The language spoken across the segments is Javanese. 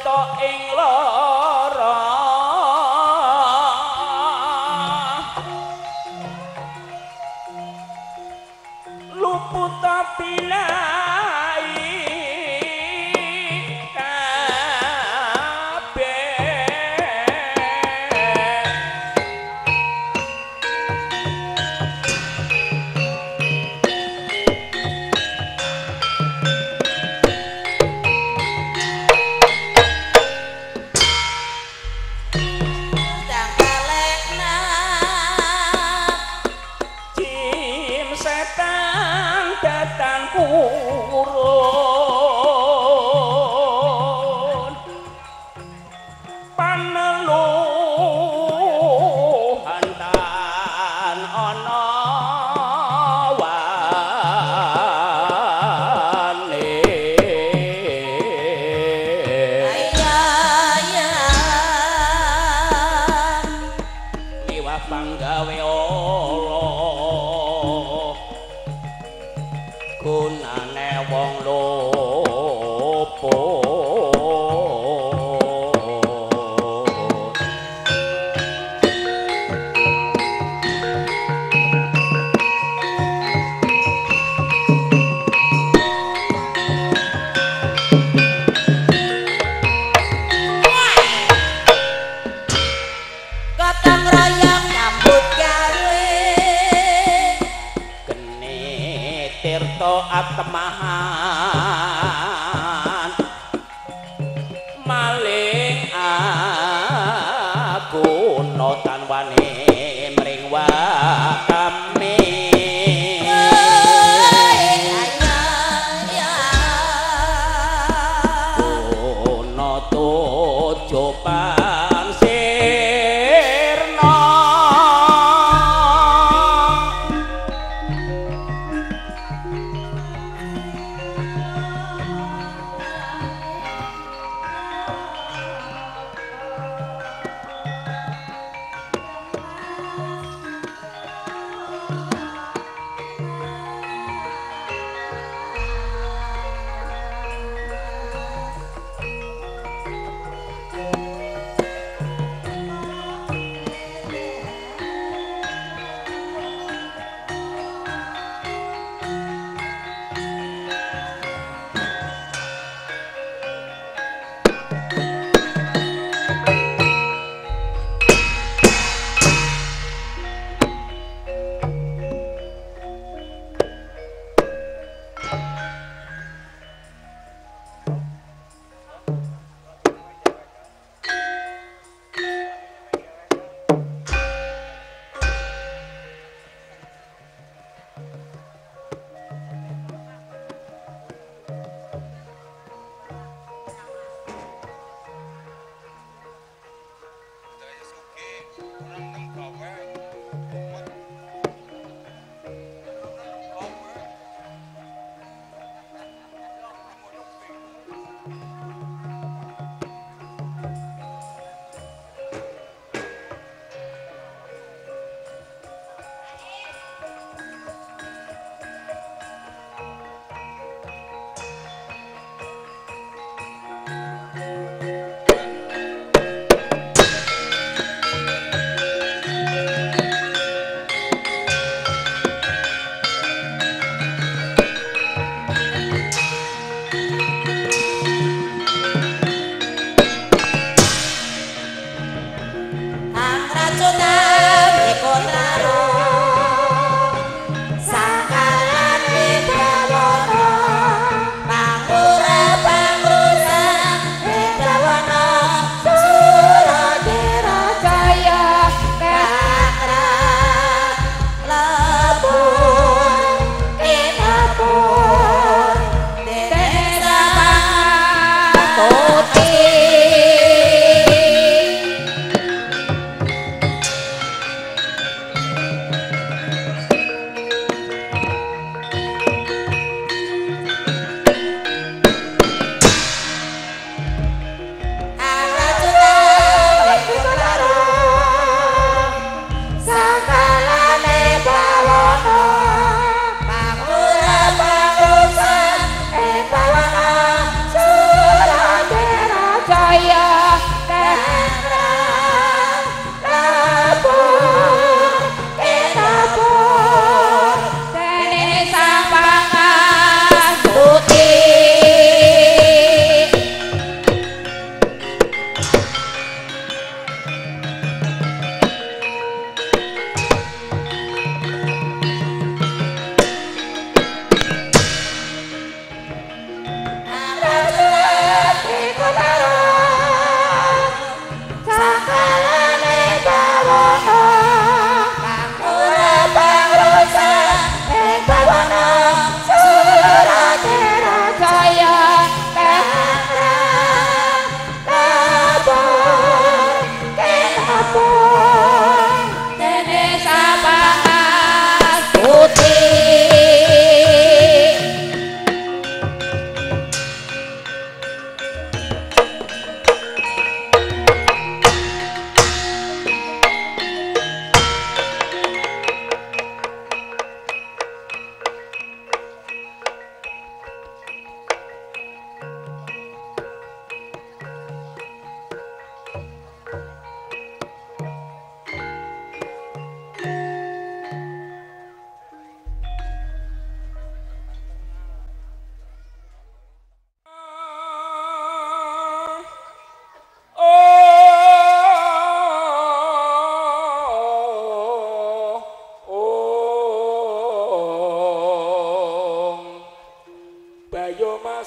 Luput ing lara luput bilai kabeh datan kurun paneluhan tan ana wane liwat panggawe Allah gunane wong luput. Gotong royong nyambut gawe geni tirta atemahan maling aku no tan wani mring wakame kuno tujupan sirna.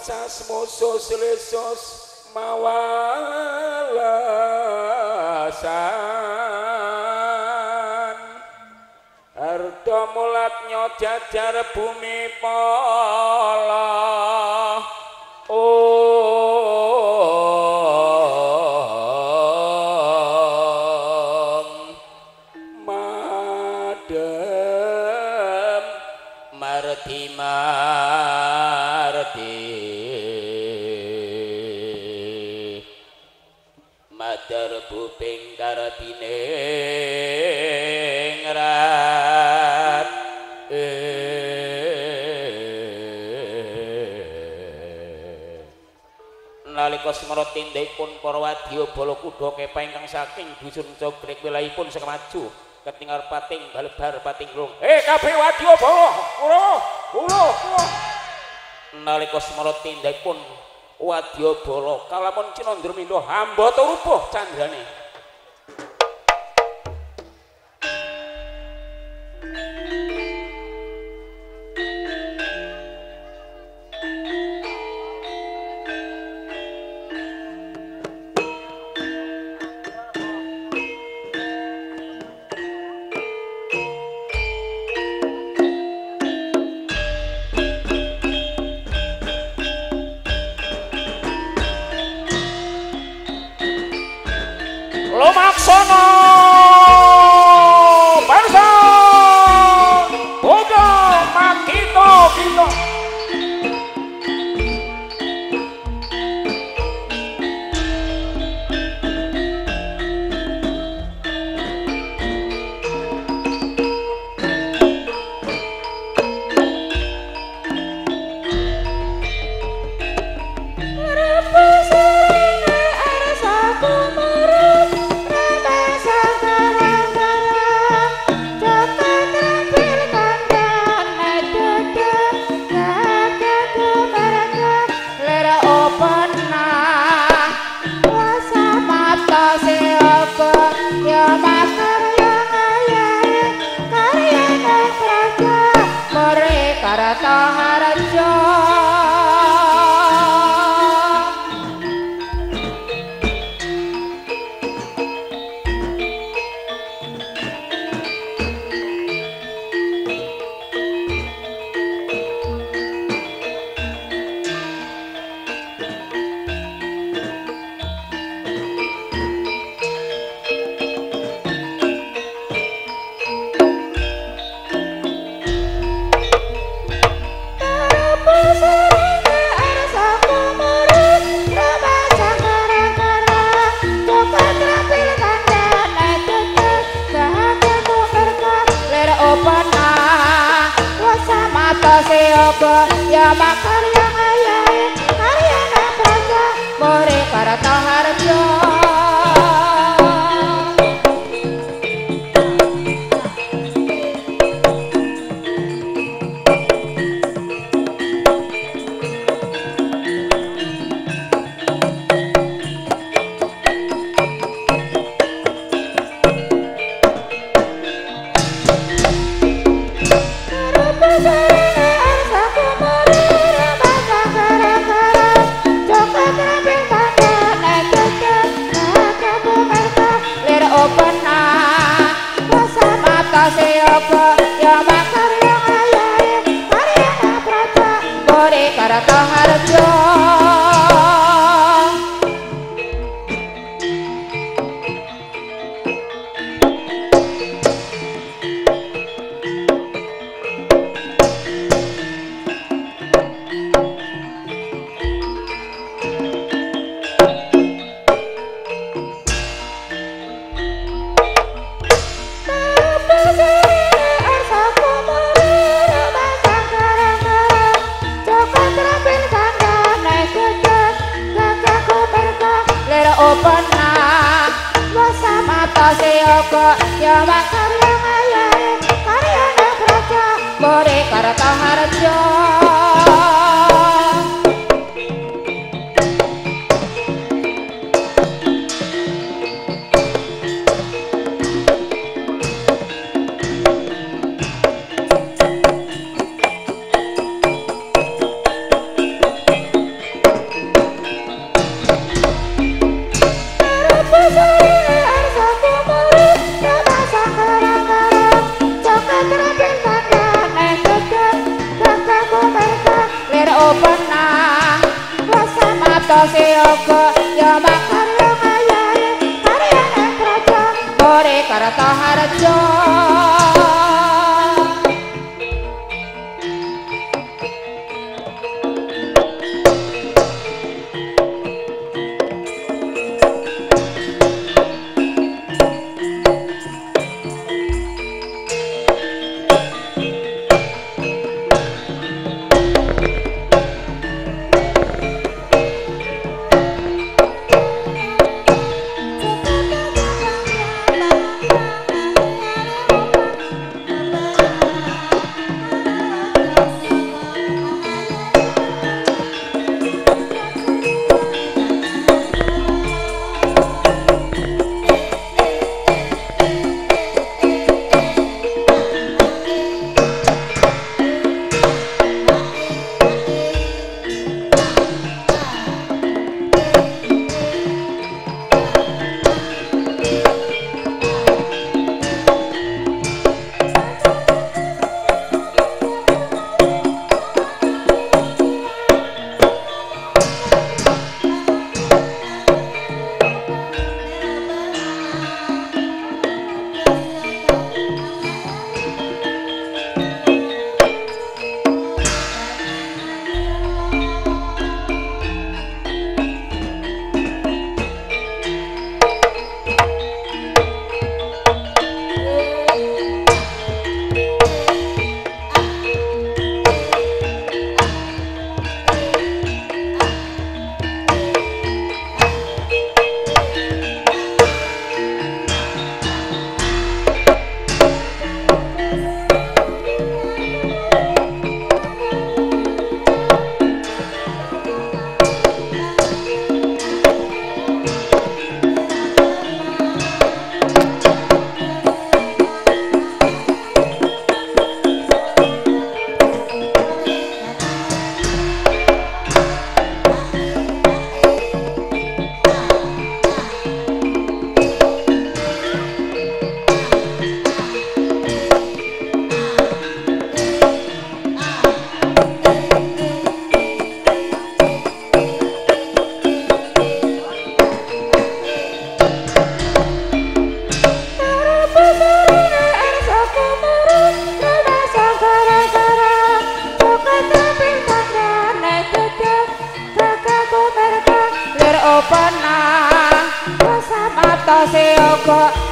Sas musus lesus mawalasan harta mulatnya jajar bumi pola ong madem marti marti madar buping kartine ngrat nalika semara tindhipun para wadya bala kuda kepa ingkang saking dusun Cogrek wilayahipun Sukamaju ketingal pating balebar pating glung kabeh wadya bala kula kula kula nalika semara tindhipun wadya bala kalamun Cinandra mindha hambata rubuh candrane. Lumaksono barsa boga makito kito Ya makarya ayahe karyana praja more karataharja. siaga ya makarya ngayahe karyane praja More Kartoharjo.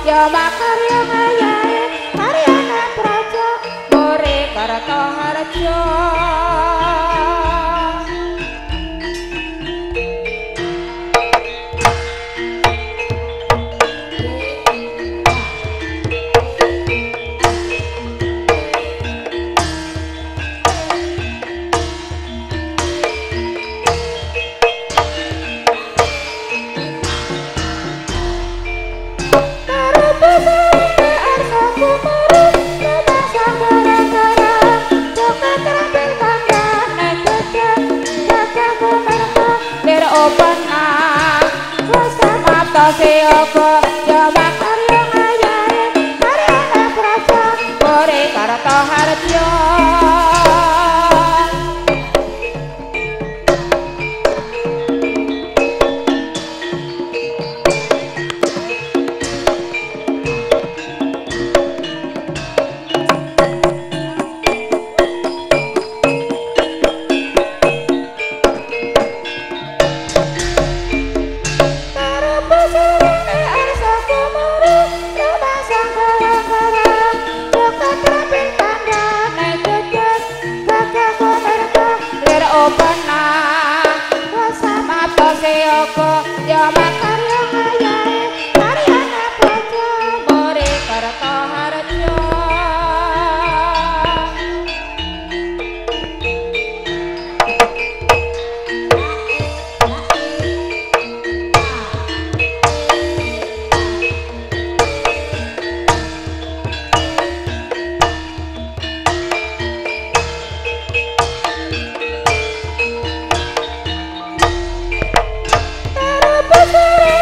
Ya makarya ngayahe karyane praja More Kartoharjo. Ya makarya ngayahe karyane praja More Kartoharjo. Ya makarya ngayahe karyane praja More Kartoharjo. Bye.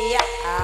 Iya.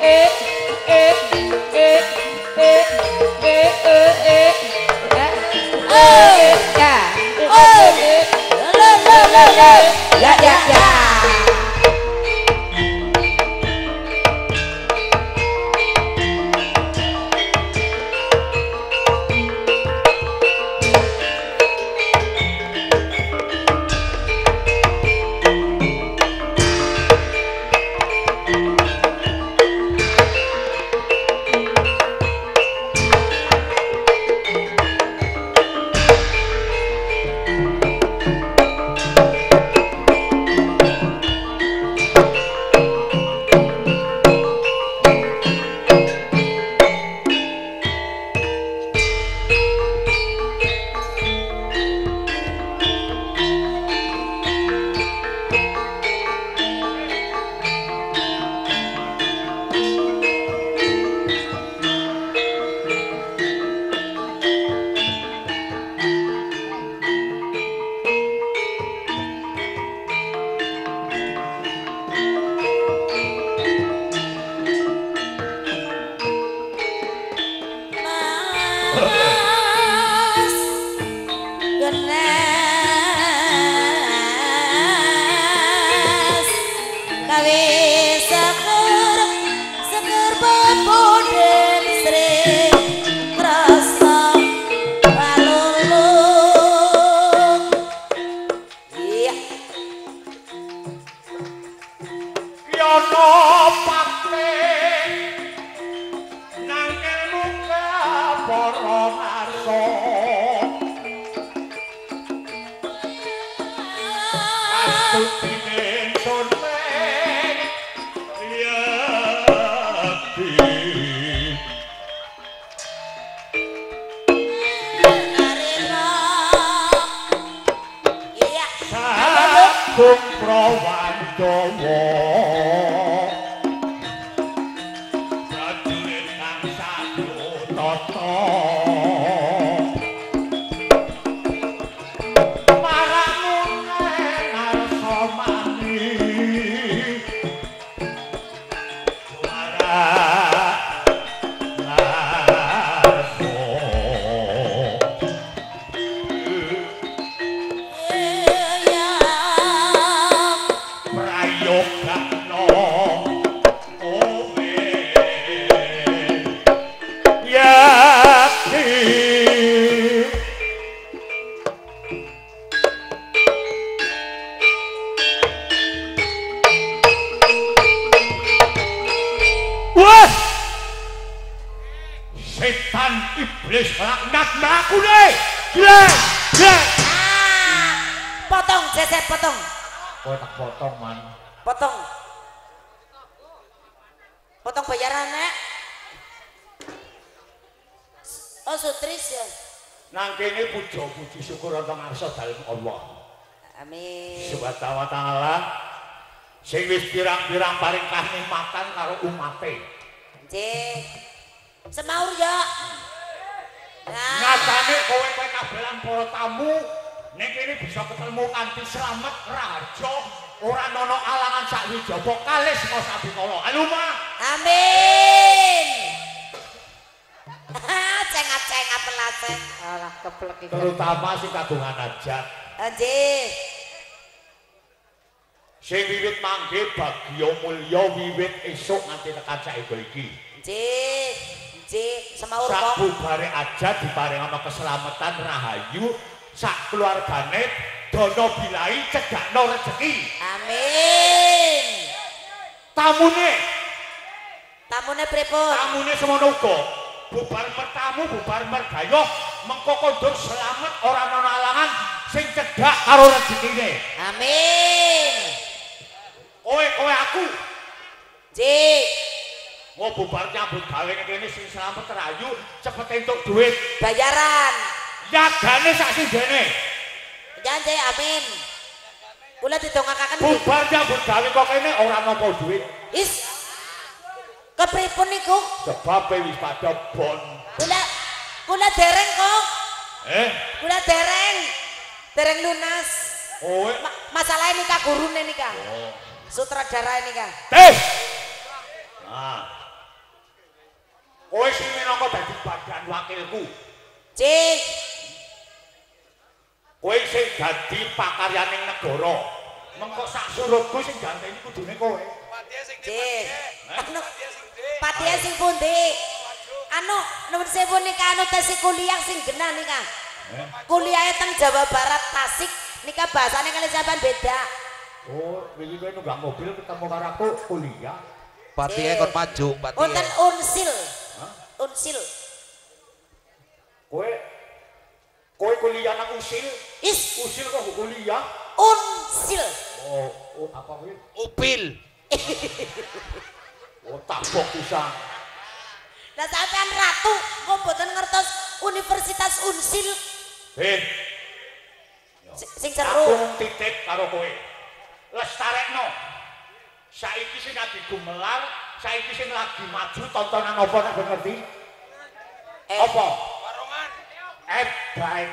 eh eh eh eh eh eh eh ya eh le le le le ya ya ya. Sing wis pirang-pirang paring kanikmatan karo umate. Nggih. Semaur ya. Nah. Nyatane kowe-kowe kabeh lan para tamu ning kene bisa ketemu kanthi slamet raharja, ora ana alangan sak wijaba kalis saka sabikala. Aluma. Amin. Cengat-cengat pelase. Alah keplek iki. Terutama sing kagungan hajat. Nggih. Sing wiwit mangke bagya mulya wiwit esuk nganti tekan saengga iki. Nggih, nggih, semaur kok. Sabubare aja diparingana keselamatan rahayu sak keluargane dana bilai cedakno rejeki. Amin. Tamune. Tamune pripun? Tamune semono uga. Bubar mertamu, bubar mergayoh, mengko kondur selamat ora ana alangan sing cedhak karo rejekine. Amin. Kowe aku. Nggih. Mau bubar nyambut gawe kene sing slamet rayu cepet entuk duit. Bayaran. Yagane sak sindene. Nggih, amin. Kula didongakaken. Bubar nyambut gawe kok kene ora nampa duit. Is. Kepripun niku? Sebabe wis padha bon. Kula dereng kok. Kula dereng. Dereng lunas. Kowe masalah nikah gurune nikah. Oh. Sutradara nikah. Tes. Nah. wakilku. Cik. Kowe sing dadi pakaryaning negara. Mengko sak surutku sing ganteni kudune kowe. Cik. Anu patihe sing pundi? Anu nuwun sewu nika anu tesih kuliah sing genah nika. Kuliahe teng Jawa Barat Tasik nika bahasane kali sampean beda. Oh, wingi kowe nunggak mobil ketemu karo aku kuliah. Patihe kon maju, patihe. Wonten Unsil. Unsil. Kowe kowe kuliah nang Usil? Is. Usil kok kuliah? Unsil. Oh, oh apa kuwi? Upil. Oh, tabok pisan. Lah sampean ratu kok mboten ngertos Universitas Unsil? Eh. Sing seru. Aku titip karo kowe. Lestarekno. Saiki sing lagi gumelar, saiki sing lagi maju tontonan apa nek ngerti? Apa? Barongan. Ebek.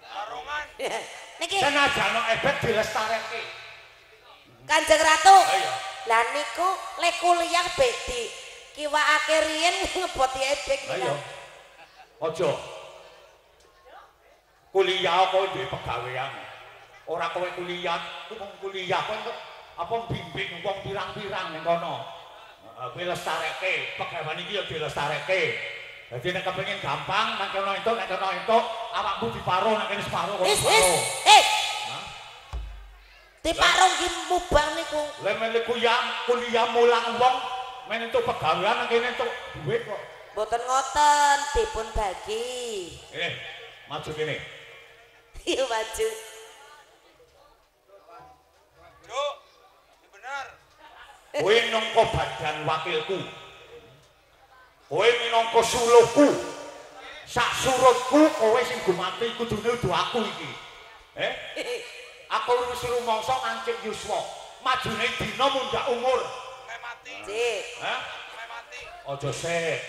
Barongan. Niki. Senajan ebek dilestareke. Kanjeng Ratu. Iya. Lah niku lek kuliah bedi kiwakake riyen ngeboti ebek niku. Aja. Kuliah kok duwe pegawean. Ora kowe kuliah, ku mung kuliah kowe apa bimbing wong pirang-pirang ning kono. Heeh, kowe lestareke, pegawean iki ya dilestareke. Dadi nek kepengin gampang nang kono entuk, nek kono entuk, awakmu diparo nang kene separo kono separo. Eh. Diparo nggih mubang niku. Lah melu kuliah, kuliah mulang wong men entuk pegawean nang kene entuk duit kok. Mboten ngoten, dipun bagi. Maju kene. Iya maju. Cuk, bener. Kowe nangka badan wakilku. Kowe minangka suluhku. Sak surutku kowe sing gumati kudune udu aku iki. Eh? Aku wis rumangsa ngancik yuswa. Majune dina mundhak umur. Meh mati. Cik. Hah? Meh mati. Aja sik.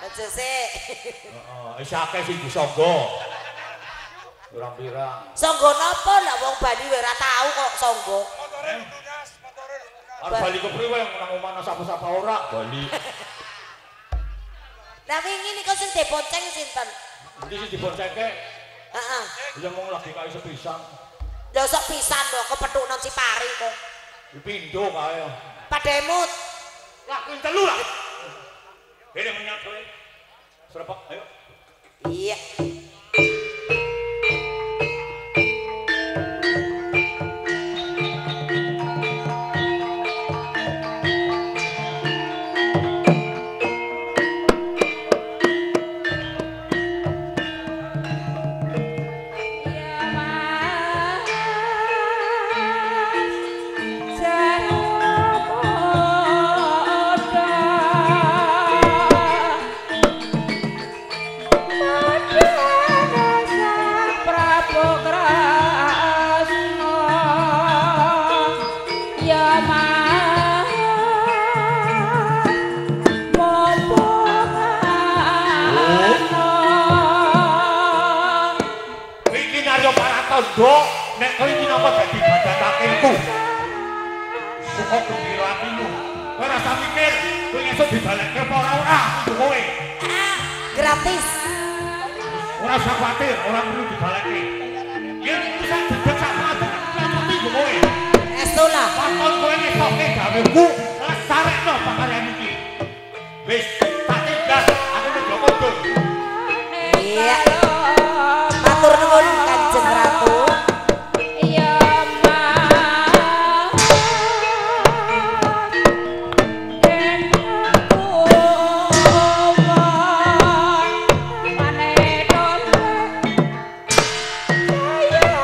Aja sik. Heeh, isih akeh sing disangga. Pirang-pirang. Sangga napa lah wong Bali ora tau kok sangga. Motore lunas, motore lunas. Arep bali kepriwe nang omah sapa-sapa ora bali. Lah wingi niku sing dibonceng sinten? Endi sing diboncengke? Heeh. Ya mung lagi kae sepisan. Lha sok pisan lho kepethuk nang Cipari kok. Pindho kae. Pademut. Lah kuwi telu lah. Kene menyat kowe. Srepek ayo. Iya. Nduk, nek kowe iki napa dadi badan wakilku. Suka gembira atimu. Kowe ora usah mikir, kowe ngesuk dibalekke apa ora ora kudu kowe. Gratis. Ora usah kuwatir, ora perlu dibalekke. Yen sak jedeg sak pelatuk ngerti kowe. Estu lah. Pakon kowe ngesokke gaweku, lesarekno pakaryan iki. Wis, tak tinggal, aku nek kondo. Iya. Matur nuwun Kanjeng Ratu. Iya, Mas. Den aku saya ya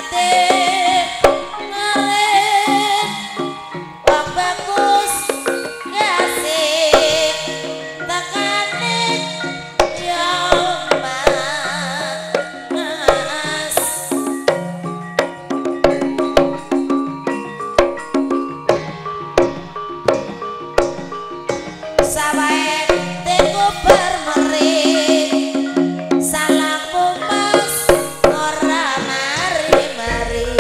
Pate ngaret wong bagus gasik tekane yo mas. Sawae teko bermerit salahmu mas ora mari-mari.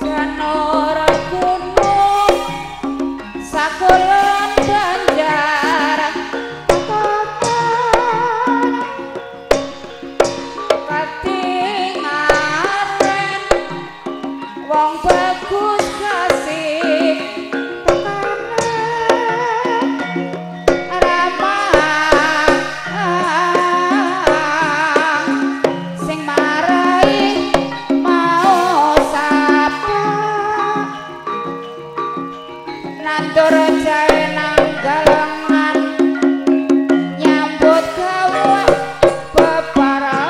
Janur gunung sakulon Banjar katingaren wong bagus kasih tekane ramah sing marai mau sapa nandur jae nang galengan nyambut gawe bebarengan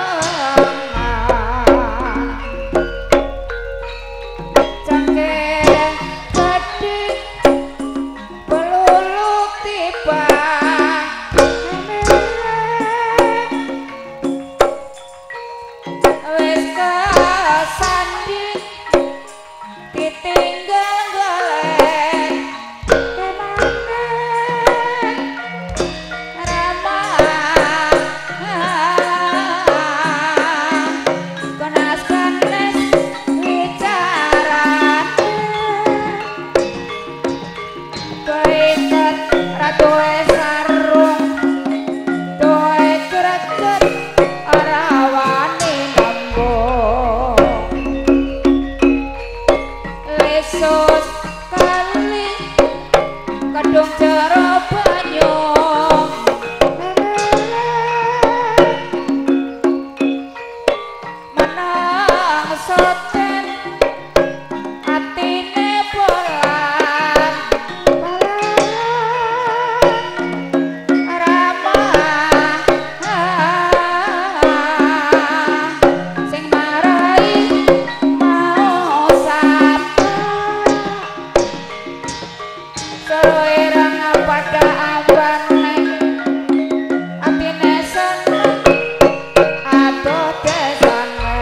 cengkeh gedhe peluluk tiba wis kesanding ditinggal golek kemana ramah kenas kenes wicarane keiket ratuwe sarung doe greget ora wani nembung lesus kali kedung jero banyu menang soten atine bolan ramah sing marai mau sapa soro ireng pada ambane atine seneng adoh desane.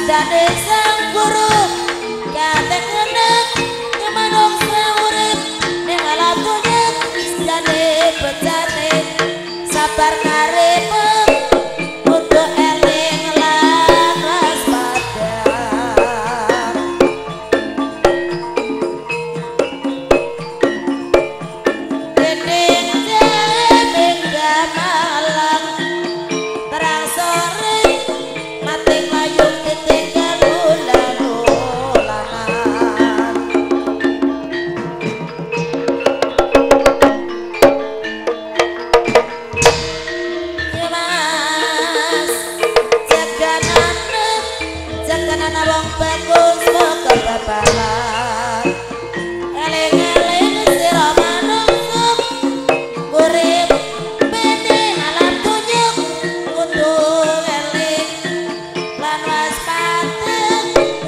Sabdane sang guru katek ngenek manungsa urip ning alam dunya isane becane sabar ngarepe kudu eling lan waspada. Dening jeming gamalang terang sore mati layu ketinggal ulan-ulanan. Ya Mas, jaganane wong bagus kok babalan. Eling-eling sira manungsa urip bene alam dunya kudu eling lan waspada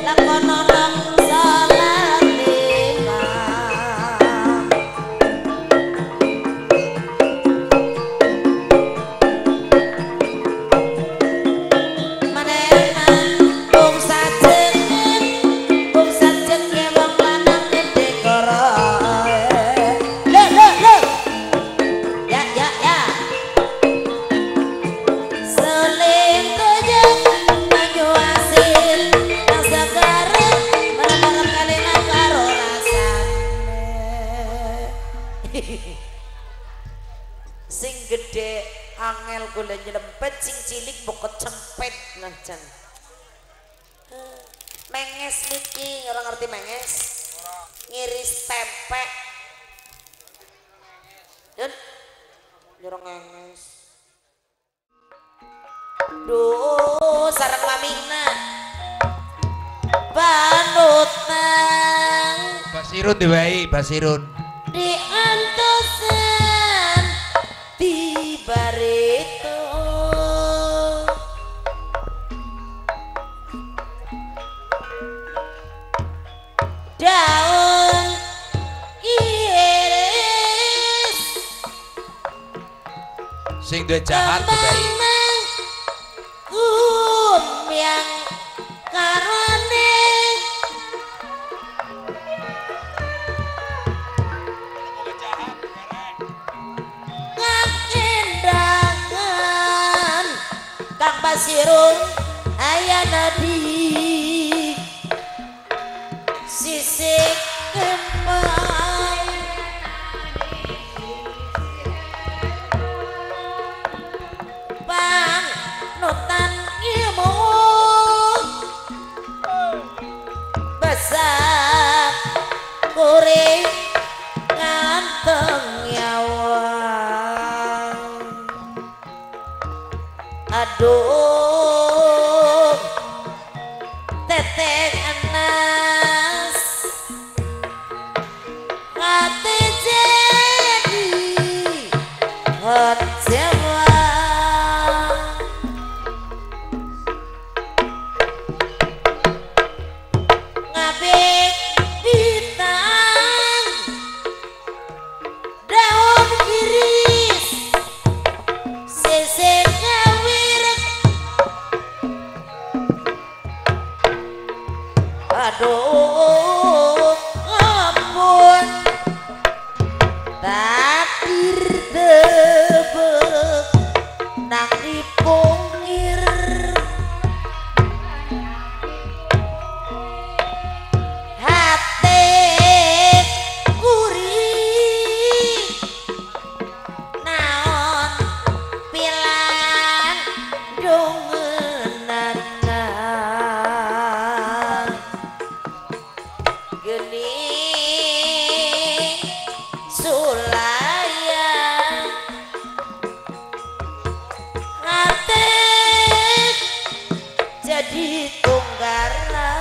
lakonono salat lima. Maneman wong sajenge wong lanang gede koroe. Le le le. Ya ya ya. Seling toyok banyu asin nang segara marem-marem kelingan karo rasane. Sing gede angel gula nyelempet, sing cilik mbok kecempet najan. Menges niki, ora ngerti menges? Ngiris tempe. Yun, nyurung ngenges. Duh, sareng mamina. Panutan Basirun diwai, Basirun. Diantosan di barito. Daun iris Sing duwe jahat diwai. kembang kumyang karone kakendangan Kang Basirun ayana di sisih kembang panutan ilmu besar kuring nganteng nyawa. Aduh teteng enas hati jadi kecewa. Ngabek bintang daun iris sisih ngawirek. Aduh ampun takdir tebek nang dipungkir. Hate kuring naon pilan dongenana gening sulayang hate jadi tunggara.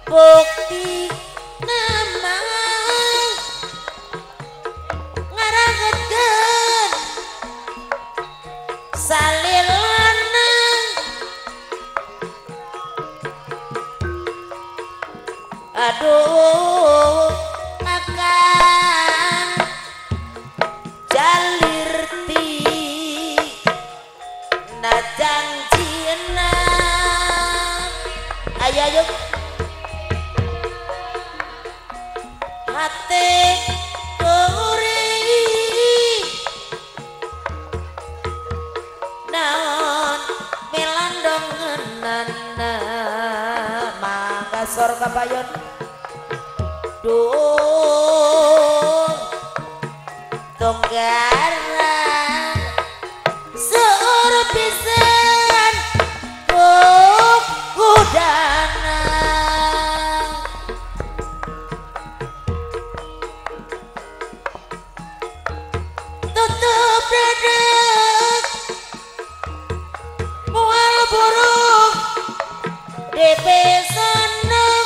Bukti nama ngarangetkeun salilanang. Aduh makan jalirti. Sajanjina ayo ayo hati kuri naon melandong nana mangga sor kapayon duh tonggaran seur pisan kukudana tutup dedek mual burung DP seneng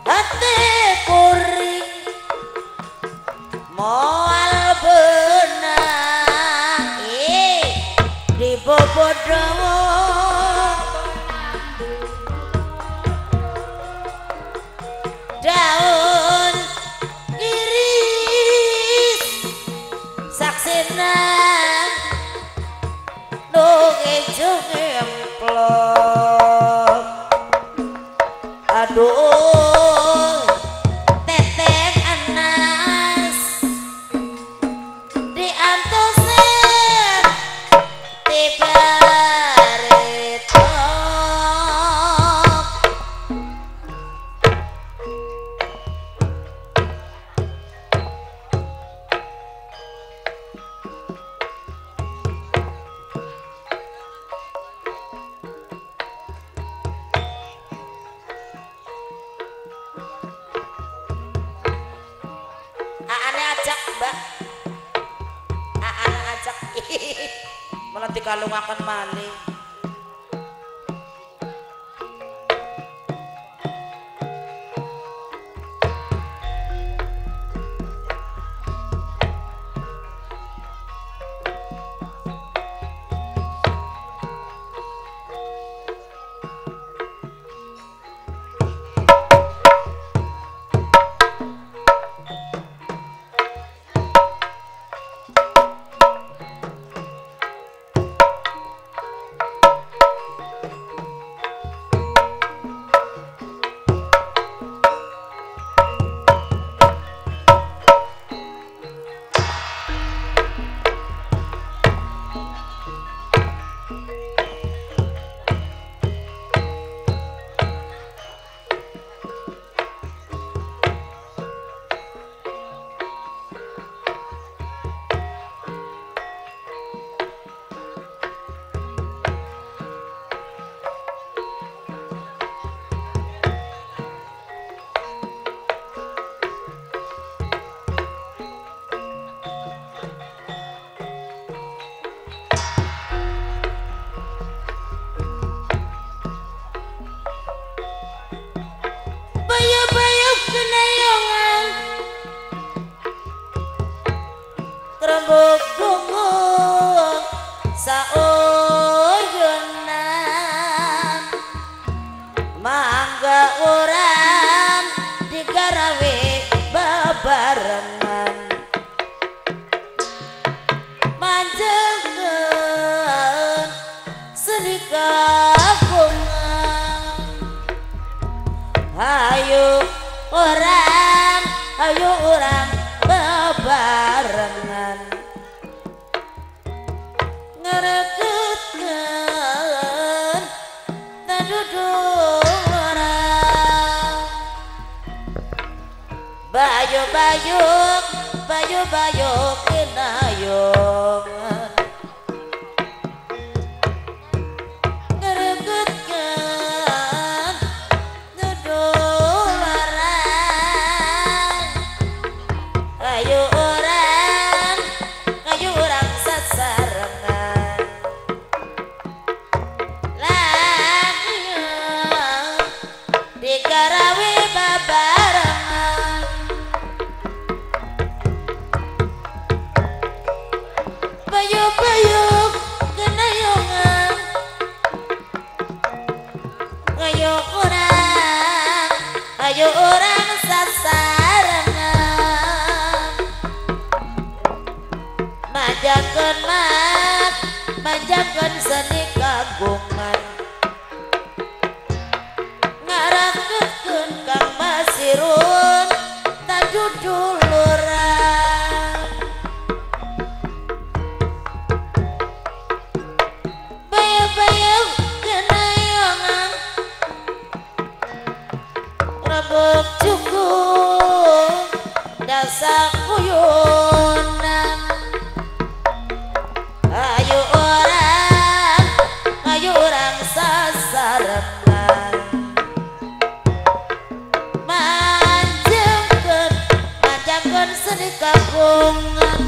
hati kuring moal benang di bobodowo daun iris saksina nungi jemplok aduh teteng anas diantosen tibaretok aane ajak mbak aane ajak malah dikalungaken maling bayuk-bayuk kenayongan kerembuk gungung saoyonan mangga orang digarawe babarengan manjengan serikapungan ayo orang bebarengan ngereketkan taduduk orang bayu-bayuk bayu-bayuk kinayungan ngereketkan ngedolaran ayo orang sasarengan langgeng digarawe babarengan bayuk-bayuk kenayongan ayo orang sasarengan Manjangkeun seni kagungan ngarakeun Kang Basirun tajuduluran bayu-bayu kenayongan rebuk cukup dasak kuyunan ayo orang sasarengan manjangkeun seni kagungan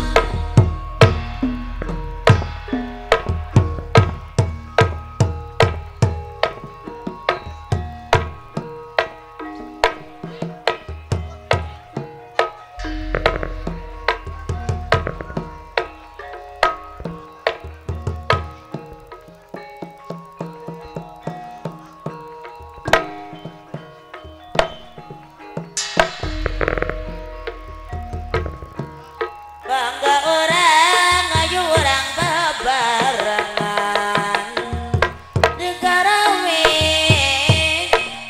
bangga orang ayu orang bebarengan negarawe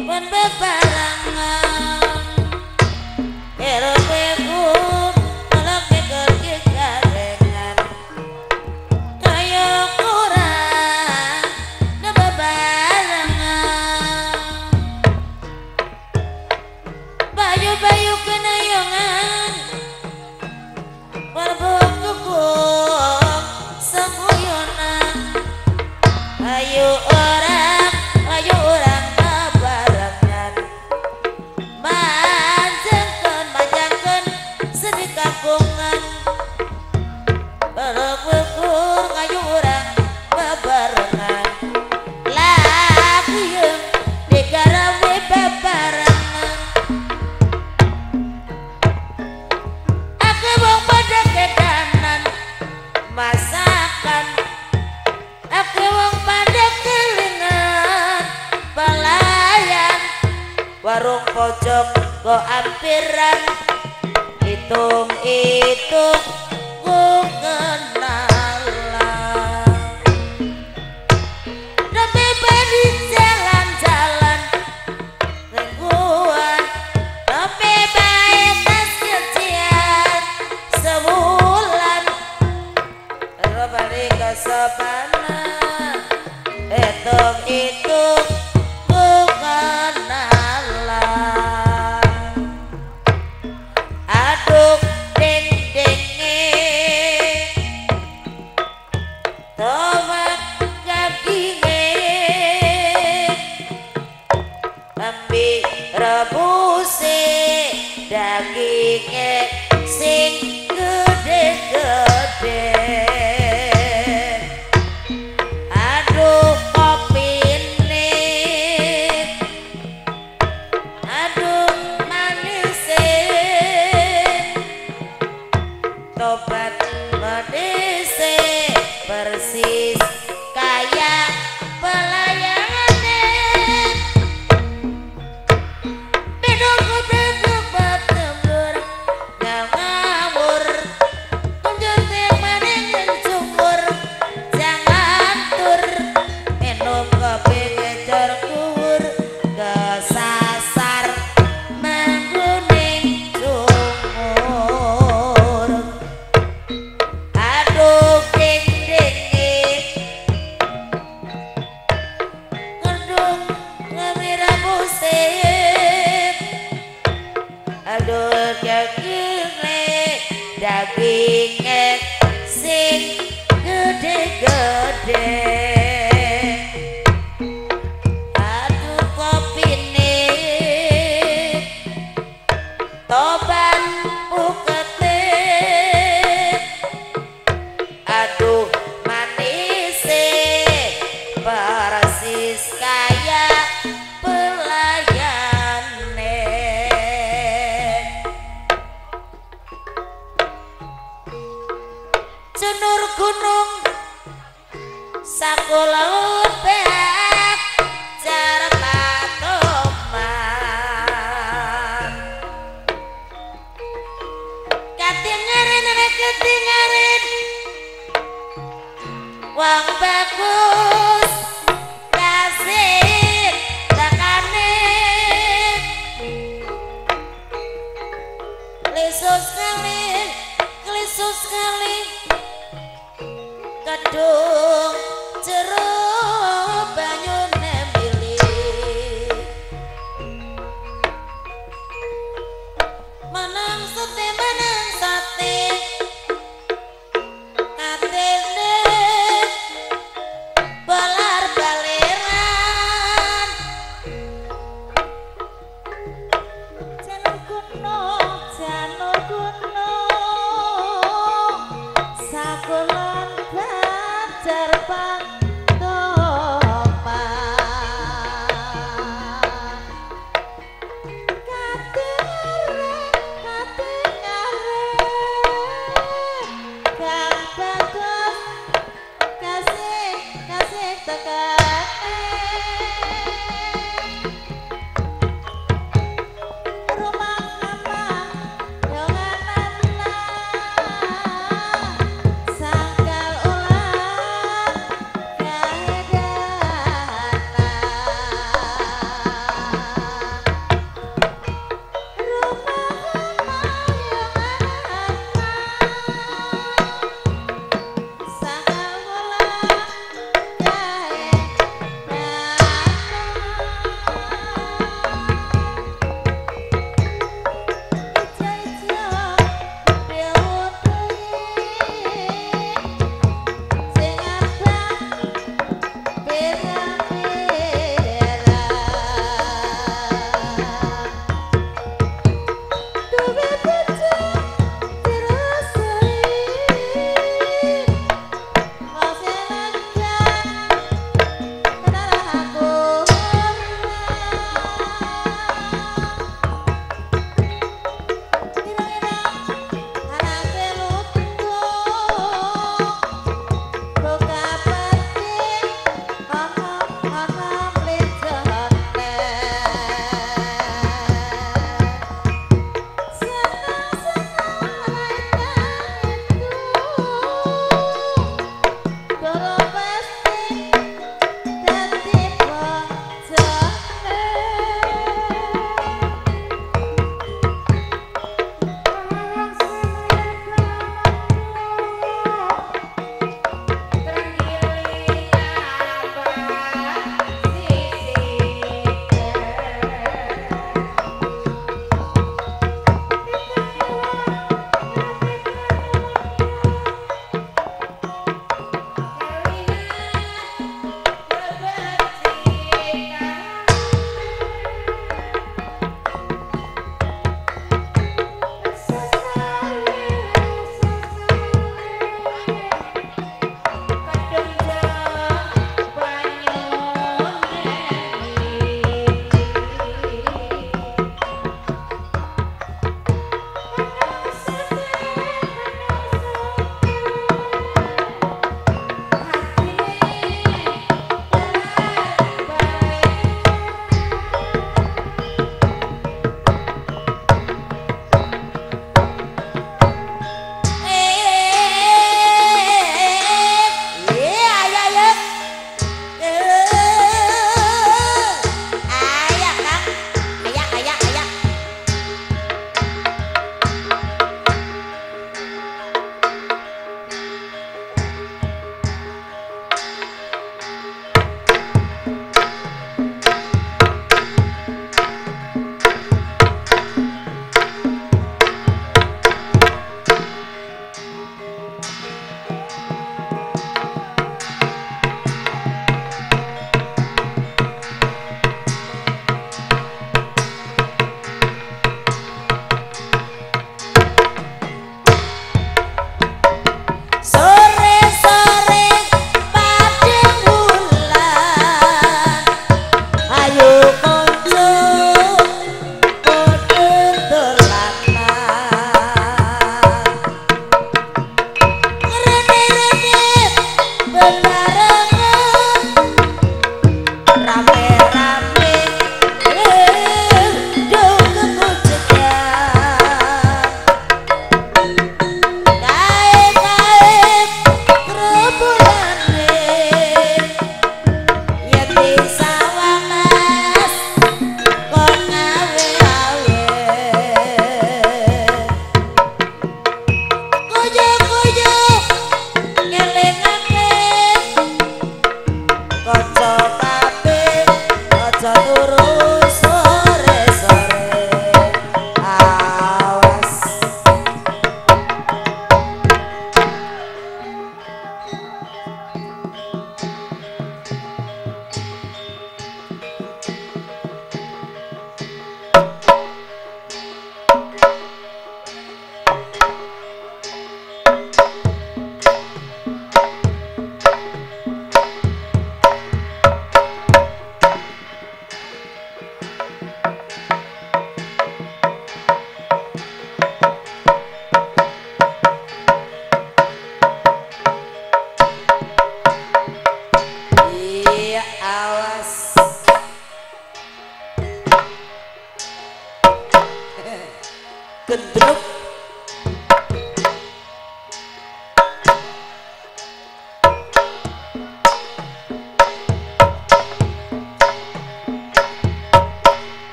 pun bebarengan eropeku melok bekerja karengan kaya kurang bebarengan bayu-bayu kenayongan berbukuk senguyunan ayo orang bebarengan manjangkeun seni kagungan berbukuk ayo orang bebarengan lagi negarawe bebarengan aku wong pada kedanan masakan aku wong pada kelingan pelayan warung pojok go ampiran hitung-hitung ku kenalan nembe bari jalan-jalan nengguan nembe bae tas kecian sebulan balik ke sabana hitung-hitung ku kenalan aduk dendenge tomat kakinge ambi rebuse daginge sing gede-gede aduh kopine aduh manise tobat manise persis kaya pelayane bedok bedok batembur ngawur kunjur maning sumur jangan tur minum kopi ngecor kuwur kesasar mangguning sumur aduh ding-dinge ngedung ngemirabuse aduh daginge daginge sing gede-gede aduh kopine tobat bukete aduh manise persis kaya pelayane Cunur gunung saku laut beak jarpa toman katingaren ketingaren Wong bagus kasih tekane lesus kali klesus kali kedung jero banyune milih menang sate atene balar baleran janur gunung sakolan baca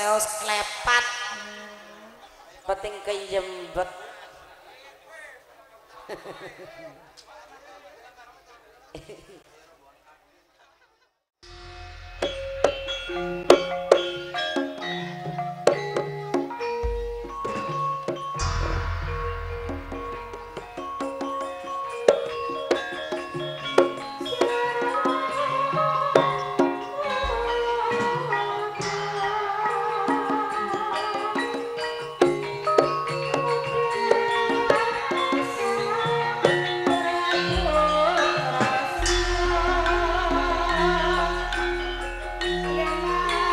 Keseleo klepat. Penting kejembet. Yeah.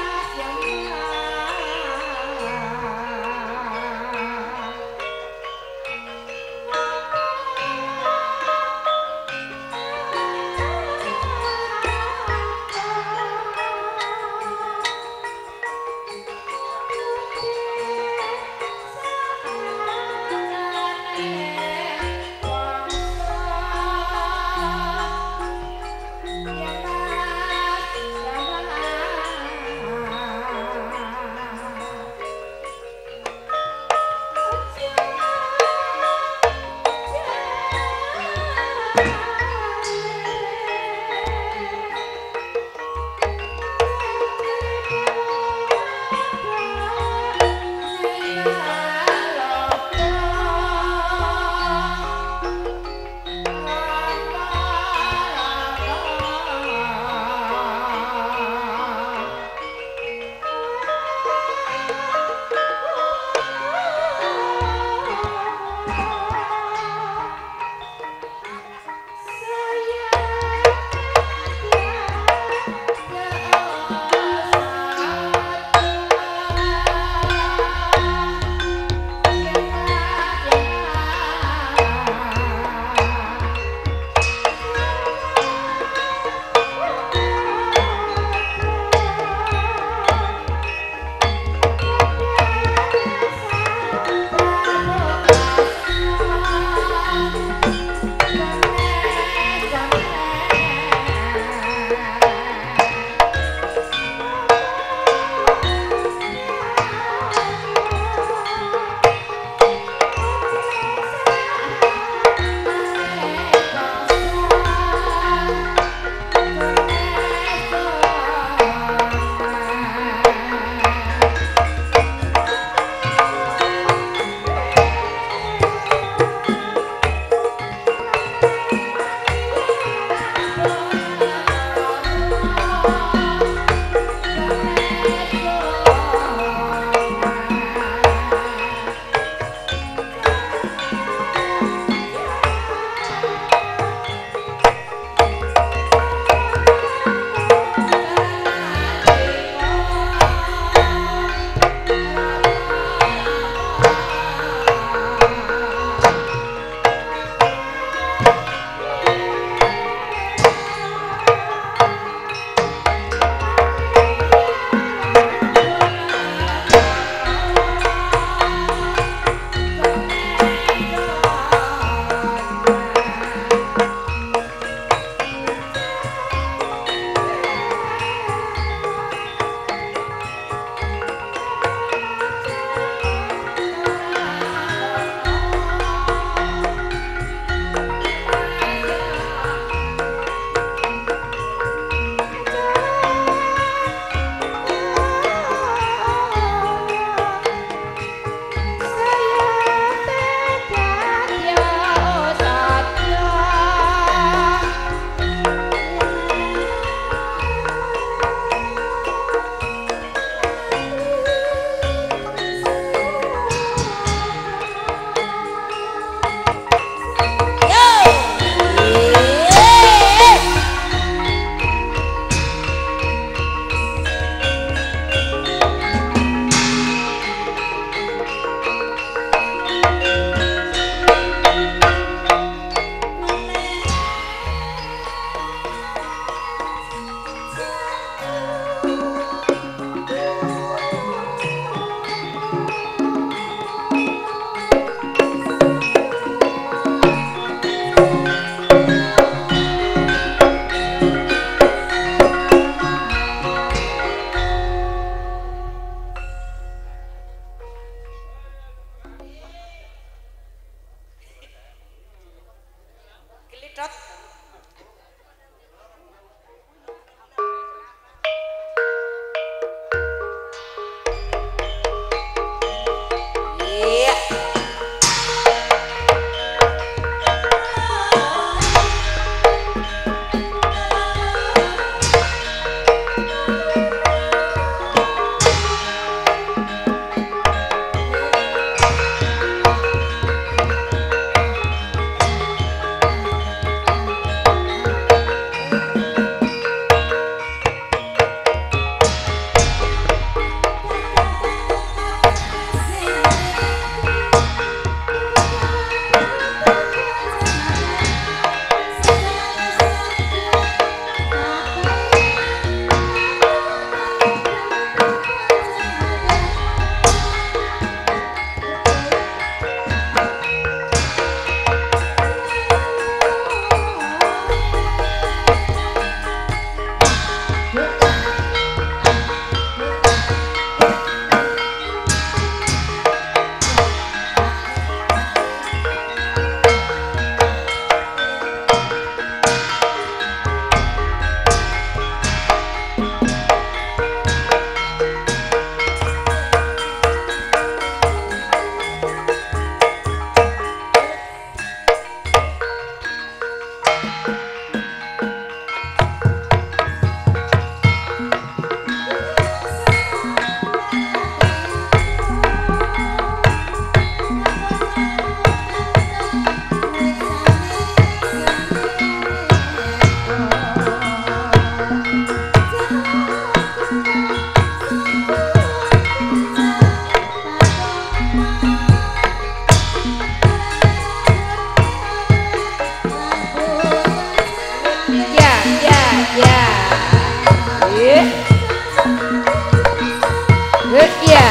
Ya.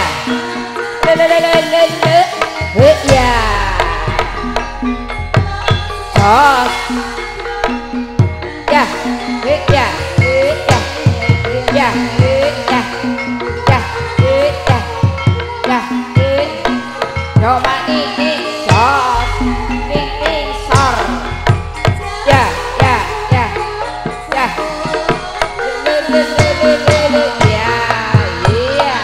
Le le le le le. Ya. Jos. Ya. Ya. Ya. Ya. Ya. Ya. Ya. Ya. Coba nih jos. Ning sor. Ya ya ya. Ya. Le le le le le. Ya. Iya.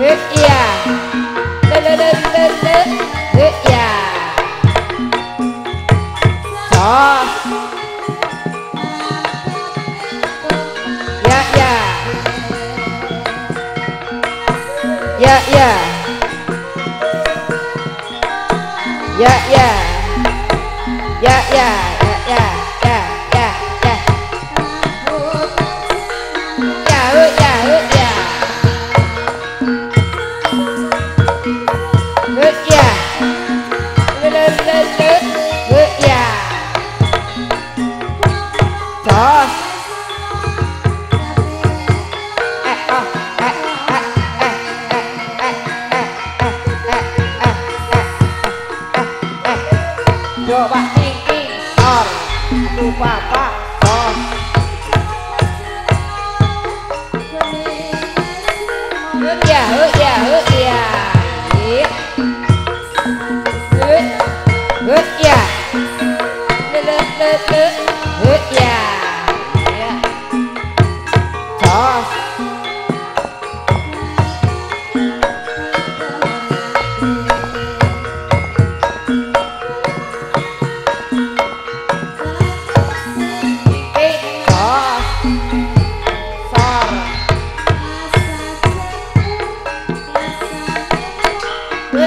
Iya. Le le le le le. Iya. Jos. Ya ya. Ya ya. Ya ya. Ya ya ya ya ya ya ya. Ya ya ya. Ya. Le le le le. Ya. Jos. Coba ning sor. Lupa pak sos. Ya ya ya. Ya. Le le le le. Ya. Ya. Jos.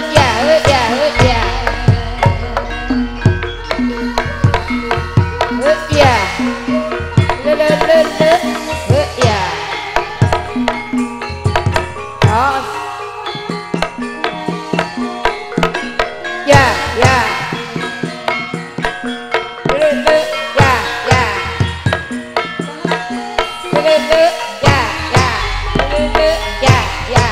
Ya ya ya. Ya. Le le le le. Ya. Jos. Ya ya. Le le ya ya. Le le ya ya. Le le ya ya.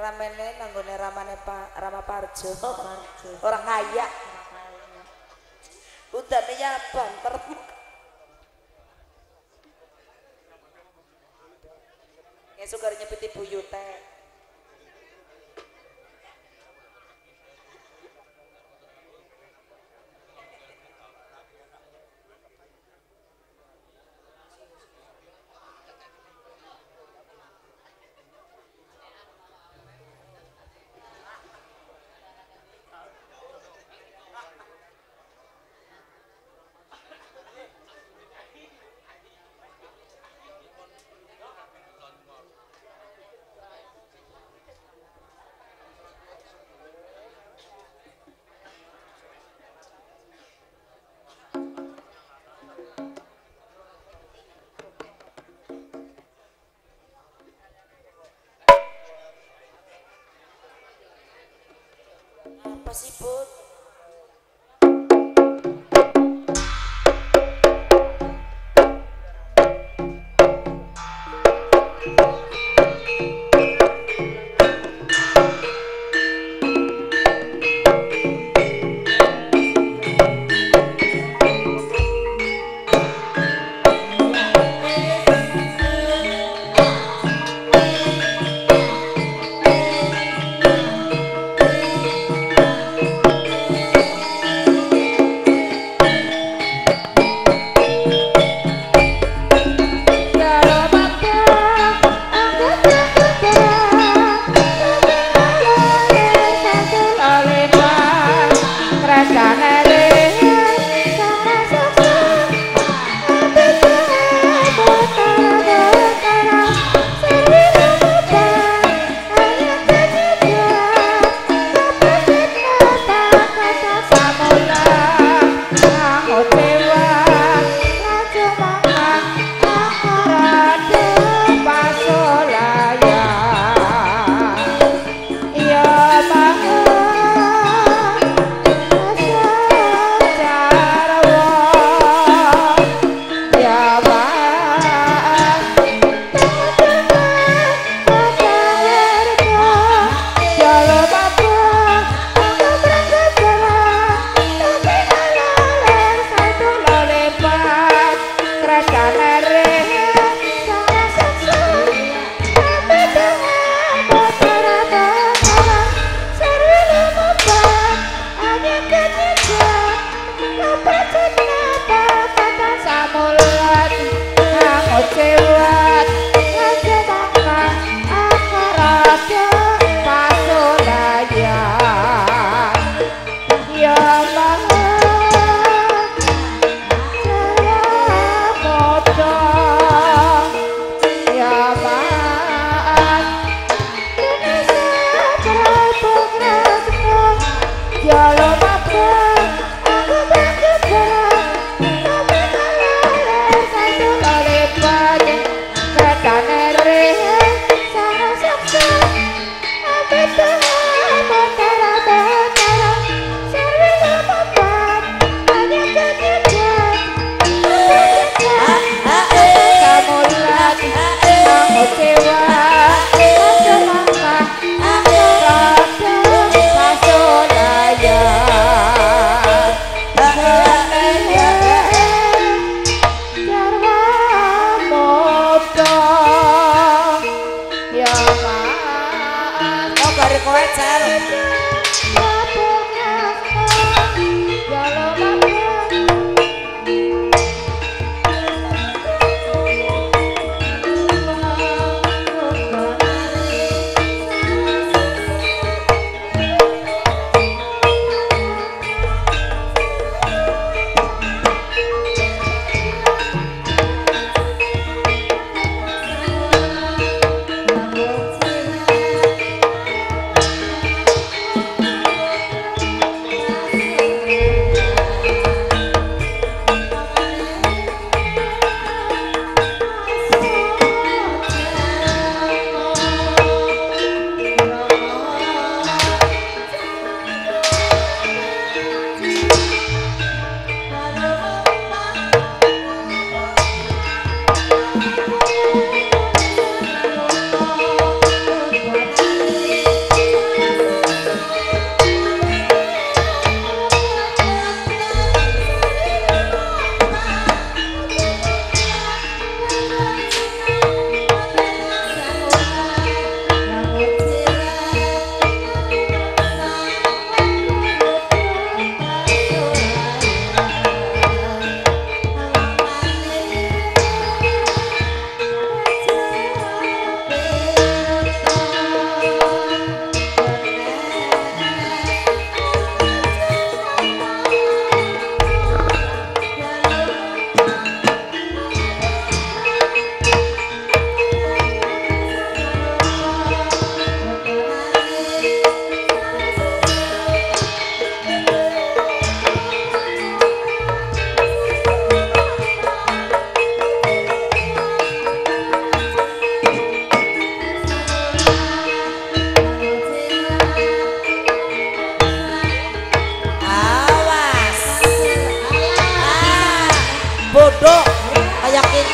Ramene nanggone ramane Pak Rama Parjo. Orang kaya. Udane ya banter. Ngesuk karo nyepiti buyute. Apa sih, Bud?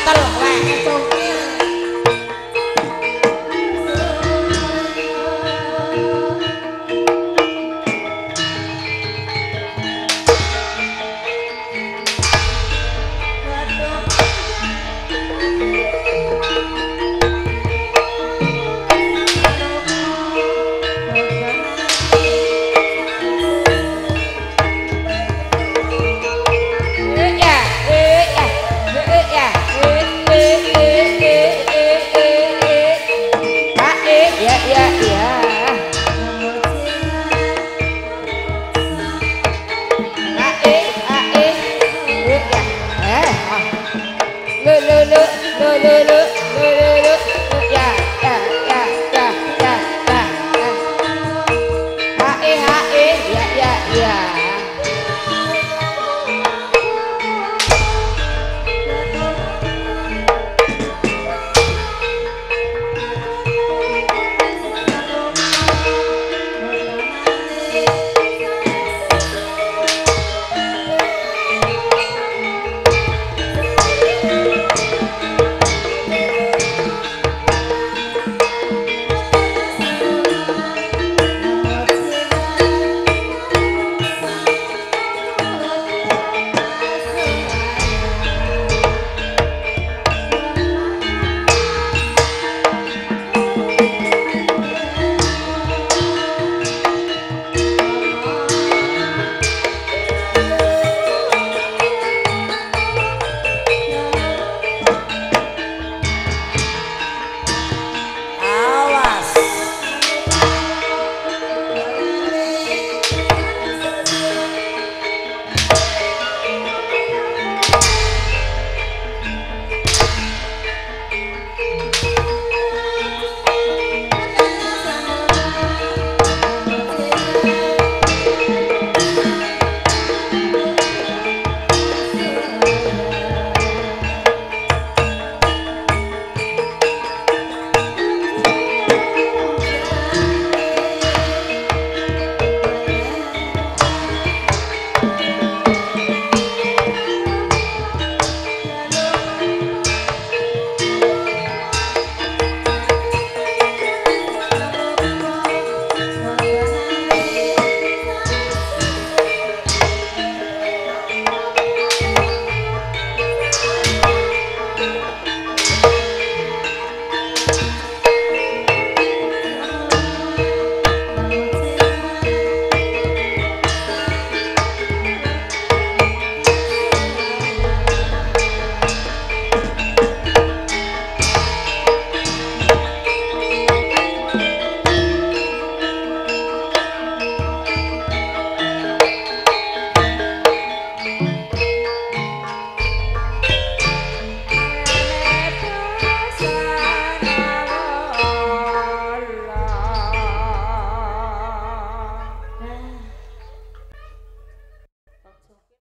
Gatel kowe. Congkir. Le le le le le le le le.